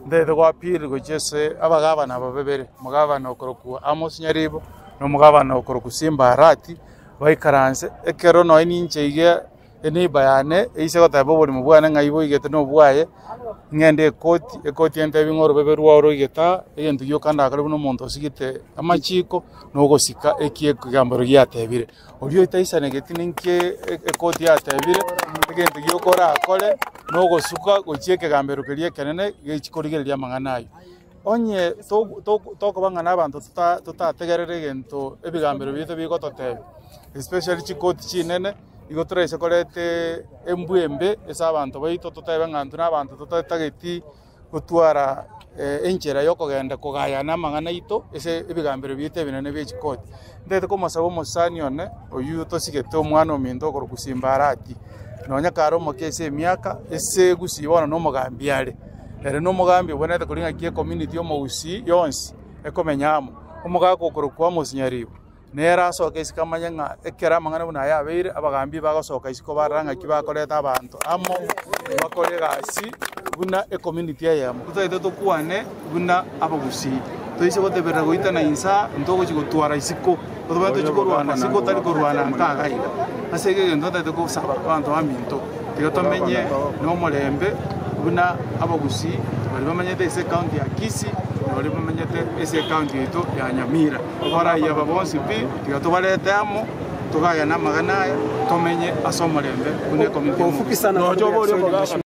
Ntagete go appeal gochia ase abagavana aba babere, omogavana okorokwa Amos Nyaribo, na omogavana okorokwa Simba Arati, baikaranse ekero nonye ninche iga eneighbour yane eise goteba oborimo bwane ng'ai boigete na obwaye, ng'ende ekoti, ekoti entebie ng'a orobebe rwao roigete aa, egento gioka ndakore buna omonto osigete amachiko, na ogosika eki ekegambero giatebire. Oria otaisanegeti ninki ekoti yatebire, egento gioka orakore, na ogosuka gochia ekegambero keria ekenene gechi korigereria amang'ana ayio. Onye tokoba ng'a nabanto totategerere egento ebigambero biaito bigototebia, especially chikoti chinene, igo toraise koreta embwa embe ase abanto baito totebe ng'a intwe nabanto totatageti gotwara enchera yokogenda kogayana amang'ana aito ase ebigambero biaito ebinene bie chikoti. Ntagete komosaba omosani one oyio tosigete omwana ominto okorokwa Simba Arati, nonya kare omoke ase emiaka, ase gusii bono na omogambi are. Ere na omogambi obwenerete koria ng'aki ecommunity y'omogusii yonsi ekomenya amo. Omogaka okorokwa Amos Nyaribo, nere asoke isiko amanye ng'a ekero amang'ana buna aya abeire, abagambi bagosoka isiko barora ng'aki bakoreta abanto amo, bakore egasi buna ecommunity eyemo. Totagete tokwane buna abagusii, toise goteberera goitana insaa, ntogochi gotwara isiko, totobwenerete tochie korwana isiko tari korwana nka iga iga. Ase igo egento ntagete gosaba abanto baminto, tiga tomenye na omorembe buna abagusii baria bamenyete ase ecounty ya Kisii na baria bamenyete ase ecounty yaito ya Nyamira. Abarai aba bonsi pi, tiga tobarete amo, togayane amagena aya, tomenye ase omorembe buna ekomiti Kwa ufupi sana y'Omonto. familia ya Kiswahili.